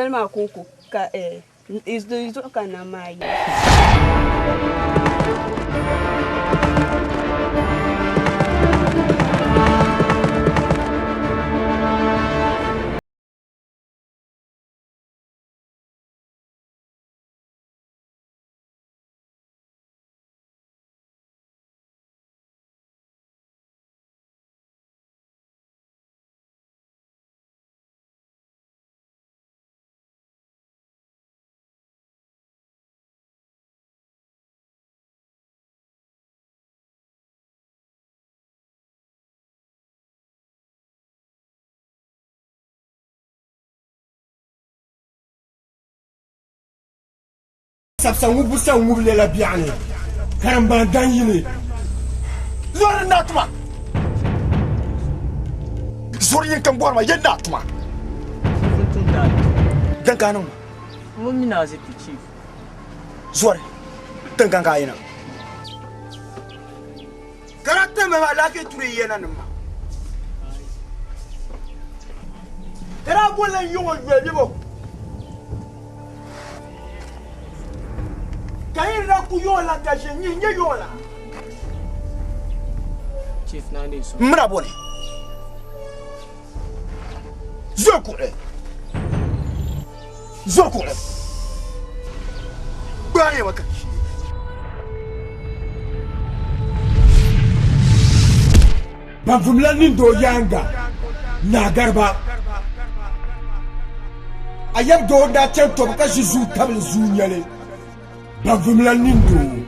Yɛli maa kɔŋko ka di zuɣu ka nam maa yi. Sabisa ŋubbu sa ŋubi lala biɛɣuni karimbaan dan yini. Zori n daa tuma. Zori yin kan bɔri ma yɛn daa tuma. Dan ka a niŋ ma. Ŋun mi naa zipti chief. Zori tiŋ kan ka a yina. Karata ma maa laafee turi yɛna nim maa. Ka daa bolila n yiŋɔ yoli bebo. Ka yi daa ku yiŋɔ la ka ʒe nyi nyɛ yiŋɔ la. Chief naa dee so. M mina boli. Zoli kuɣili. Zoli kuɣili. Gbaai ma ka Banvumla nindoo yaaŋa, Naa Gariba. A yab doo n-daa chani tɔbu ka ʒi zuu tabili zuu nyɛli. Banvumla nindoo,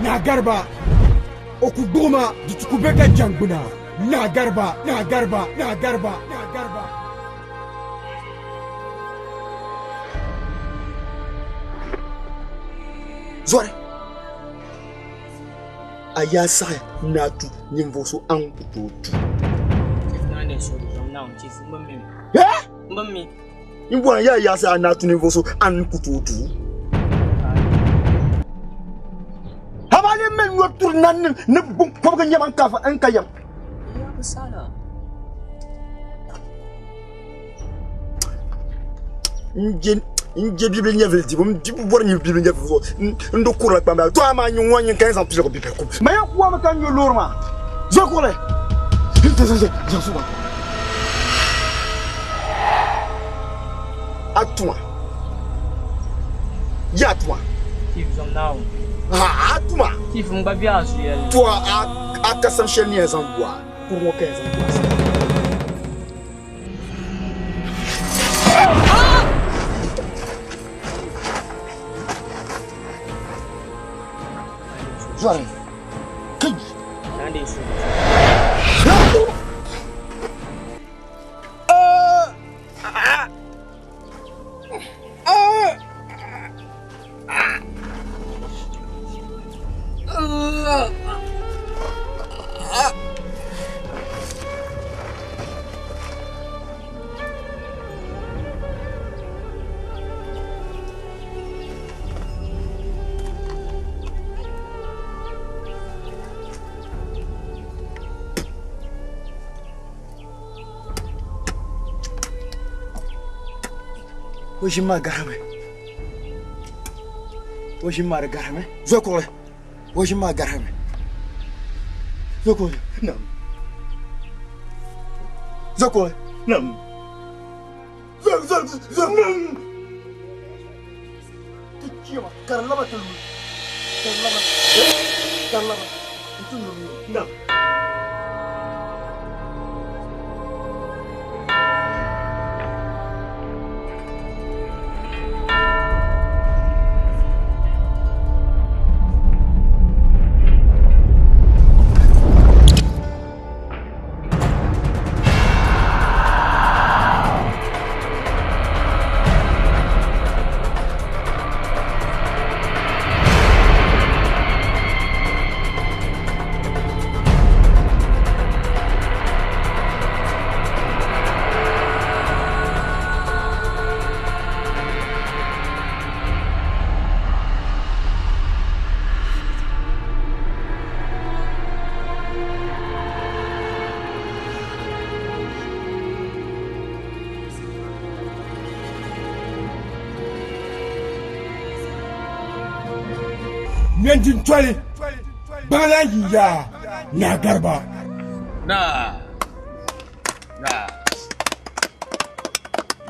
Naa Gariba. O ku gbuɣi ma, di ti ku be ka jɛŋgbuna. Naa Gariba, Naa Gariba, Naa Gariba, Naa Gariba. Zɔri, a yaa saɣi ni a tu ninvuɣ so a ni ku tooi tu. N bɔri ni a yaa saɣi ni a tu ninvuɣ so a ni ku tooi tu. Amaa lee mali noli turi nanim ni biŋkɔbigu nyɛ ban ka yɛm. N je bibili nyɛvili dibu, m bi bɔri ni bibili nyɛvili zuɣu n di kurila kpambali. To amaa nyin ŋɔ nyin ka yɛn zaŋ piligi bibili kum. Ma yɛn kuami ka nyo loori maa. Zo kuɣili. Zaŋ su maa. A tuma. Ya tuma. Chief zom Naawuni. Ha a tuma. Chief n gba be a zuya ni. To a kasam shɛli ni yɛn zaŋ gu a kuri ŋɔ ka yɛn zaŋ gu a. Zɔri. Kai. O ʒini maa garimi o ʒini maa di garimi zo kuɣuli o ʒini maa garimi zo kuɣuli nam zo kuɣuli nam zo zo zo nam ti chima ka di laba ti lu ka di laba ka di laba n ti lu nam. Ŋmɛndintoli, Baŋlan yiyaa, Naa Gariba. Naa. Naa.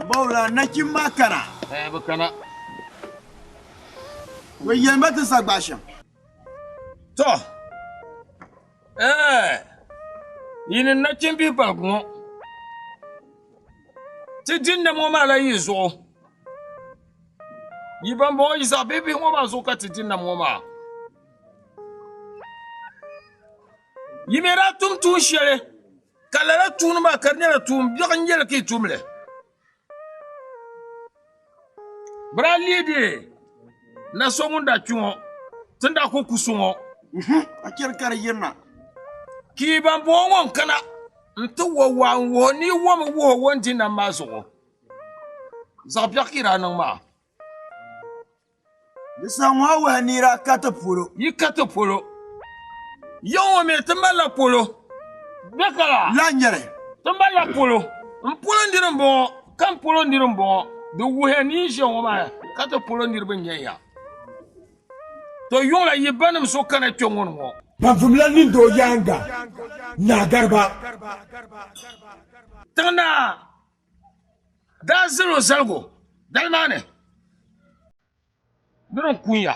Bawla nachimba maa kana. Ɛɛ bɛ kana. Bɛ yɛn ba ti sa gbaai shɛm. Tɔ! Ɛɛ yi ni nachimbihi baligu ŋɔ, ti di nam ŋɔ maa la yi zuɣu. Yi bambɔŋɔ yi zaɣ bihibihi ŋɔ maa zuɣu ka ti di nam ŋɔ maa. Yi mi daa tum tuun shɛli, ka lala tuuni maa ka di nyɛla tuun biɛɣu n-nyɛ li ka yi tum li. Bɛ daa leei di na so ŋun daa kpi ŋɔ, ti ni daa ku ku so ŋɔ. A chɛri ka di yirina. Ka yi ban bɔŋɔ ŋɔ n-kana nti wa waa n-wuhi o ni yi wami wuhi o o ni di nam maa zuɣu. Zaɣ biɛɣu ka yi daa niŋ maa. Di saha ŋɔ a wuhi ni yi daa ka ti polo. Yi ka ti polo. Yiŋ ŋɔ mi ti malila polo. Bɛ kala. La n-nyɛli. Ti malila polo. M polo niri m-bɔŋɔ ka m polo niri m-bɔŋɔ. Di wuhiya ni yi ʒiya ŋɔ maa ka ti polo niriba n-nyɛ ya. To yuŋ la yi banim so kana kpe ŋɔ ni ŋɔ. Banvumla nindoo yaaŋa, Naa Gariba. Tiŋ naa daa zal o zaligu dali maa ni ni din kun ya.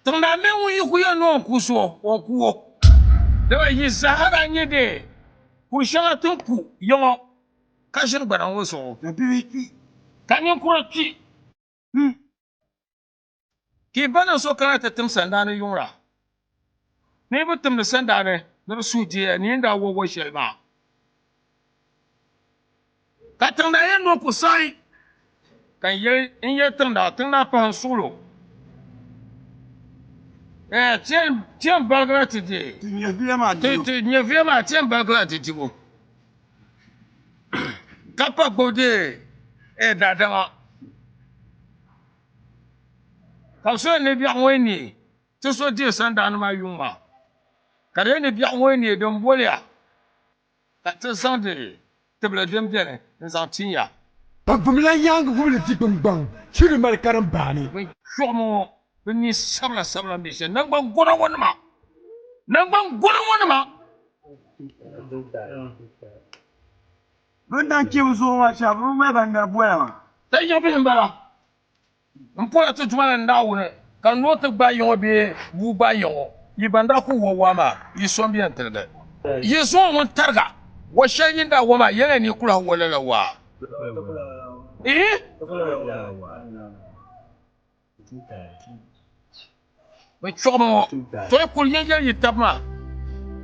Tiŋ naa mini ŋun yi ku yɛn ni o ni ku so, o ni ku o. Dama yi zaa daa nyɛ dee ku shɛŋa ti ni ku ya ŋɔ ka ʒini gbana ŋɔ zuɣu, ka ninkura kpi. Ka yi ba niŋ so kana ti tim sandaani yuŋ la, ni yi bi timdi sandaani ni di suhu deeya ni yi ni daa wa wa shɛli maa. Ka tiŋdaa yɛn noo ku saɣi, ka n yɛli n yɛli tiŋdaa, tiŋdaa pahi n suɣilo. Ɛɛ, ti yɛn baligila ti deei. Ti nyɛviya maa dibu. Ti nyɛviya maa ti yɛn baligila di dibu. Ka pa gbubi deei ɛɛ daadama. Ka bɛ so ni biɛɣu ŋɔ yi neei, ti so deei sandaani maa yuŋ maa, ka di yɛn ni biɛɣu ŋɔ yi neei din boliya, ka ti zaŋdi tibili din beni n-zaŋ tin ya. Banvumla yaaŋa wumli di gbingbaŋ churi mali karimbaani. Bɛ chuɣimi ŋɔ bɛ ni sabila sabila m-be shɛli naŋgban gɔna ŋɔ nima, naŋgban gɔna ŋɔ nima. Bɛ ni daa chɛ bɛ zuɣu maa shɛba, bɛ bi mali ban ŋmɛri bola maa. Ti yiŋ bihi m-bala. M pola ti Duuma ni Naawuni ka n noo ti gbaai ya ŋɔ bee bua gbaai ya ŋɔ, yi ban daa ku wa waa maa, yi so m-beni tiligi. Yi zuŋɔ ŋun tariga, wa shɛli yi ni daa wa maa, yɛliya ni yi ku lahi wa lala waa. Ihi! Bɛ chuɣimi ŋɔ, to yi kuli yɛn yɛli yi taba maa,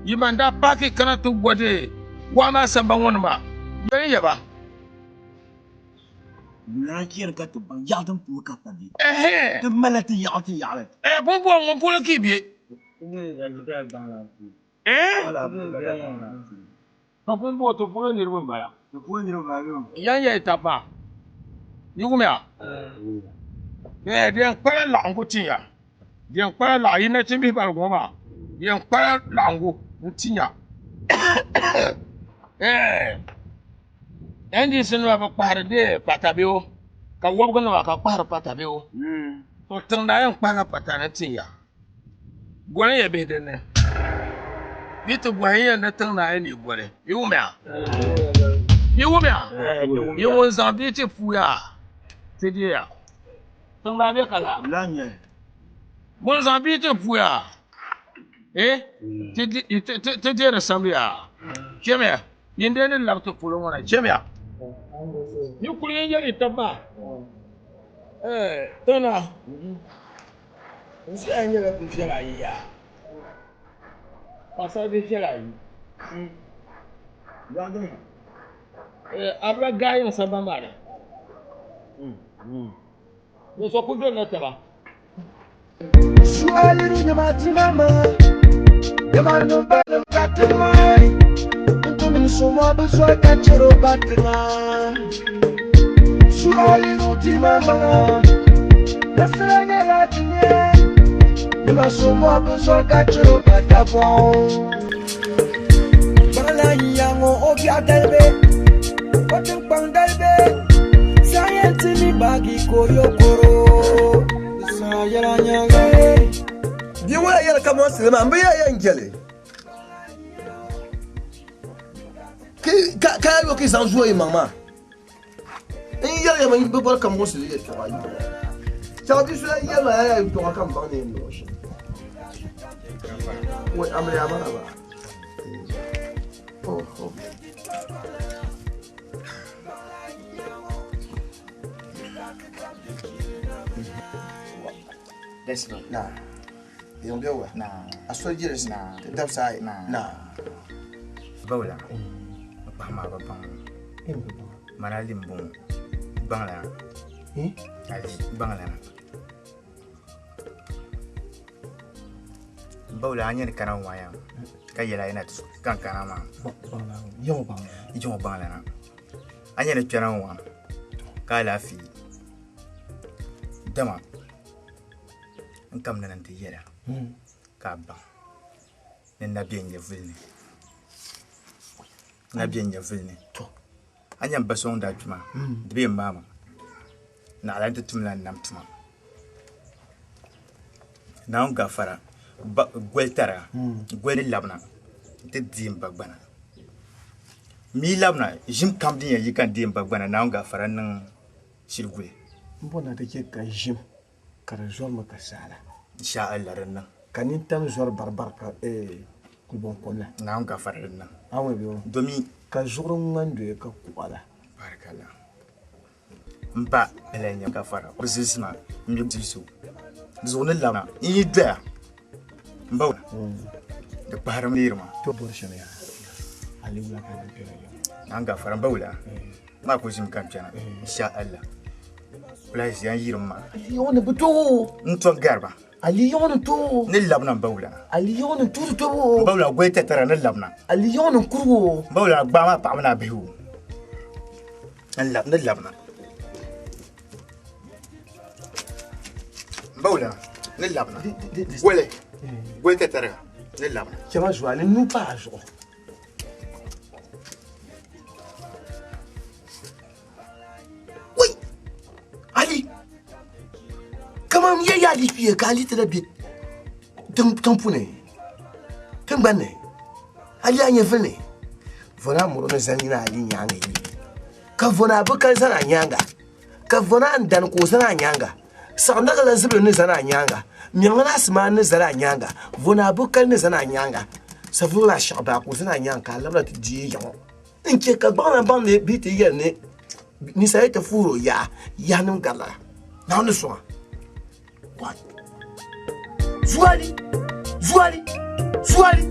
yi ban daa paaki kana ti wa deei waa maa sambani ŋɔ ni maa, yɛli ya ba. Naan chɛri ka ti baŋ yaɣa din puhi ka pa be. Ɛhɛn. Ti malila ti yaɣa ti yaɣili. Ɛɛ pumpɔŋɔ ŋun polo ka yi be. Ɛɛ. Ka pumpɔŋɔ ti polo niriba m-bala. Ti polo niriba m-bala bee? Yan ya yi taba maa. Yi wumya? Ɛɛ di yɛn kpala laɣingu tin ya. Di yɛn kpala laɣ yi nachimbihi baligu ŋɔ maa di yɛn kpala laɣingu n-tin ya. Ɛɛ. NDC nima bi kpahiri dee pata bee o ka wɔbigu nima ka kpahiri pata bee o to tiŋ daa yɛn kpahila pata ni tin ya goli ya bihi dinni yi ti bɔhi n yɛn ni tiŋ naa yi ni goli yi wumiya yi wumiya yi ŋun zaŋ bia ti puya ti deeya tiŋ daa bɛ ka laa ŋun zaŋ bia ti puya eh ti deeri samli yaa chɛmiya Yin dee ni labi ti polo ŋɔ na, chamiya. Yi kuli yɛn yɛli yi taba maa, Ɛɛ, tiŋ na. N suya nyɛla bi viɛla ayi yaa. Paɣasara bihi viɛla ayi. Ɛɛ, a bi lahi gaai yiŋ sambani maa ni. Bɛ so kuli dolila taba. gbaagi koyokoro. Sa yɛla nyaaŋa. Bia ŋɔ yaa yɛli ka mɔŋsili maa, m bi yaa yɛn jɛli. Ka yaa yo ka yi zaŋ zooi yi maŋ maa. N yɛli ya mi bi bɔri ka muɣisili yɛltɔɣa yi ŋɔ. Chaɣ bia so lan yɛli ma yaa yaa yɛltɔɣa ka m baŋ ni yɛn niŋ o shɛm. Wai amiliya maraba. Oh, oh. Na. Yɛn bɛ wa. Na. A soli jirisi. Na. Ti dabisa ayi. Na. Na. Bawula. Paɣa maa bi baŋ. Mana Ali m-bɔŋɔ. Gbaŋlana. Ali gbaŋlana. Bawula a nyɛ ni kana waya ka yɛla yi na ti ka n kana maa. Yiŋɔ gbaŋlana. A nyɛ ni kpɛna ŋɔ ka alaafee dama n kamina ni n ti yɛla ka a baŋ ni n na be n nyɛvuli ni n na be n nyɛvuli ni a nya m ba so ŋun daa kpi maa di bee m maama naɣila n ti tumla n nam tuma Naawuni gafara goli tariga goli ni labina n ti deei m ba gbana m mi labina ʒim kam din yɛn yi ka n deei m ba gbana Naawuni gafara n niŋ shili guli. M bɔri ni a ti chɛ ka ʒim ka di zɔrimi ka saala. Insha Allah din niŋ. Ka nintam zɔri baribari ka kulibɔŋ kom la. Naawuni gafara din niŋ. A wum bɛ? Domi. Ka zuɣuri ŋmani doya ka kuɣa la. Barakallah. M ba la nyɛ gafara o zilisi maa m mi zilisi o. Di zuɣu ni labina n yi doya m ba di kpahirimi neeri maa. To bɔri shɛli yaa Ali wula ka di kpɛra yɛm. Naawuni gafara m ba wula maa ku ʒimi ka n kpɛna insha Allah kula ʒiya n yirim maa. Ali yɔŋ ni bi tooi. N to gari ba. Ali yɔŋ ni tooi. Ni labina m ba wula. Ali yɔŋ ni tuuri tobu. M ba wula goli tatara ni labina. Ali yɔŋ ni kurugu. M ba wula gbaai maa paɣaba ni a bihi o. N lab ni labina. M ba wula ni labina. Goli goli tatariga ni labina. Chɛma zuɣu a ni nuu pa a zuɣu. Wai! Ali! Kaman ya ya Ali kpiya ka Ali ti na be tiŋ puuni tiŋgbani ni Ali a nyɛvili ni vɔna muri ni zani nyina Ali nyaaŋa yi ka vɔna a bi kali zani a nyaaŋa ka vɔna a ni dani ka o zani a nyaaŋa saɣinaga la zibili ni zani a nyaaŋa miɛŋ la asimaa ni zani a nyaaŋa vɔna a bi kali ni zani a nyaaŋa savuŋ la ashiɣu baa ka o zani a nyaaŋa ka a labina ti deei yaŋɔ n chɛ ka gbaŋ na baŋ ni bɛ ti yɛli ni ninsal yi ti fuur o yaa yahanim garila Naawuni ni sɔŋ a. Zuali! Zuali! Zuali!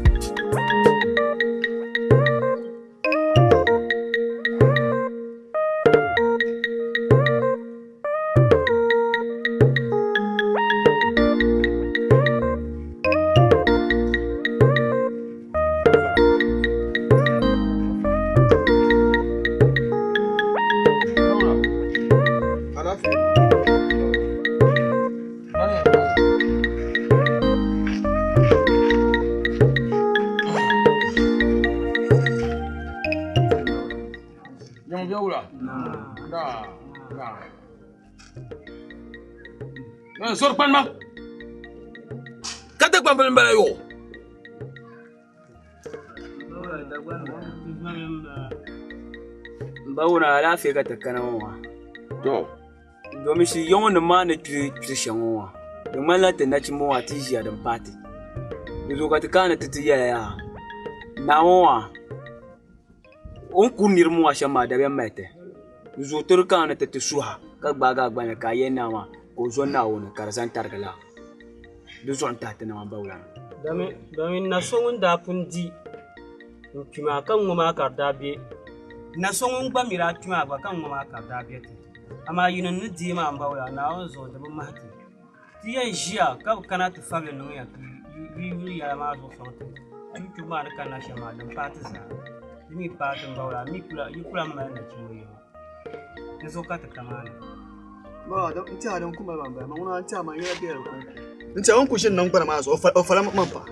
Sori kpanima ka Dagbambili m-bala yo. M ba wuna alaafee ka ti kana ŋɔ maa. To. Domin shi ya ŋɔ nim maa ni kpiri kpiri shɛm ŋɔ maa di ŋmanila ti nachimba maa ti ʒiya din paati. Di zuɣu ka ti kana ni ti ti yɛla yaa naa ŋɔ maa o ni kuri niriba maa shɛm maa dabiɛm mali ti. Di zuɣu ti di kana ni ti ti suha ka gbaagi a gbali ka a yɛli naa maa ka o zo Naawuni ka di zani tarigi laa. Di zuɣu n-tahi ti nama bawulana. Domin na so ŋun daa pun di n-kpi maa ka ŋ-ŋɔ maa ka di daa be. Na so ŋun gba mi daa kpi maa gba ka ŋ-ŋɔ maa ka di daa be ti. Amaa yinim ni deei maa m-bawula Naawuni zuɣu di bi mahi ti. Ti yɛn ʒiya ka bɛ kana ti fabili niŋ ya ka yi yuli yɛla maa zuɣu sɔŋ ti. Kpibu maa ni kanna shɛm maa din paai ti zaa. Di mi paai ti m-bawula yi ku lan mali nachimba yɛma. Di zuɣu ka ti ka maa ni. N tiɛha din ku mali ban bala maa ŋuna n tiɛha maa nyɛla biɛla kɔŋko. N tiɛha o ni ku ʒini niŋgbuna maa zuɣu o fala man paɣa.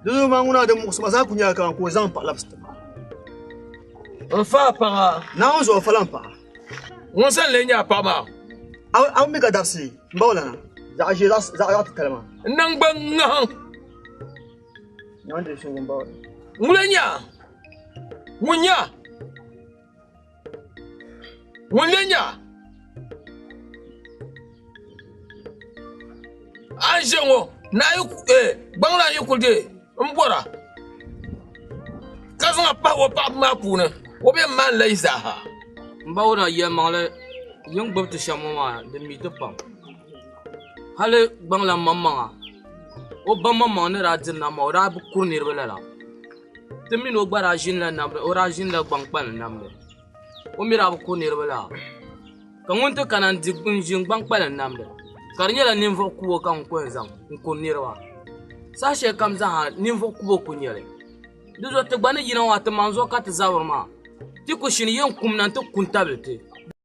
Di zuɣu maa ŋuna din muɣisi ma zaa ku nyɛla kaman ka o zaŋ paɣa labisi ti ma. N fa paɣa. Naawuni zuɣu o fala n paɣa. Ŋun sani lee nyɛ a paɣa maa? A mi ka dabisi n ba o lana zaɣ ʒiɛ zaɣ titali maa. N naŋgban ŋahiŋ. Ŋuni n-nyɛ a? Ŋun nyɛ a? Ŋun lee nyɛ a? A ni ʒe ŋɔ naa yi gbaŋ lan yi kuli deei m bɔra ka zaŋ a pahi o paɣaba maa puuni o bɛ maani la yi zaaha. M ba Wuna, yɛlimaŋli yi ni gbubi ti shɛm ŋɔ maa di mi ti pam. Hali gbaŋlan maŋmaŋa o ba maŋmaŋ ni daa diri nam maa o daa bi kuri niriba lala. Ti mini o gba daa ʒinila namdi o daa ʒinila gbaŋ kpalim namdi o mi daa bi kuri niriba lala. Ka ŋun ti kana n-di n-ʒini gbaŋ kpalim namdi ka di nyɛla ninvuɣ kubo ka ŋun kuli zaŋ n-kuri niriba. Saha shɛli kam zaaha ninvuɣ kubo ku nyɛ li. Di zuɣu ti gba ni yina maa ti maŋ zuɣu ka ti zabiri maa. Ti ku shini yɛn kumna nti ku n-tabili ti.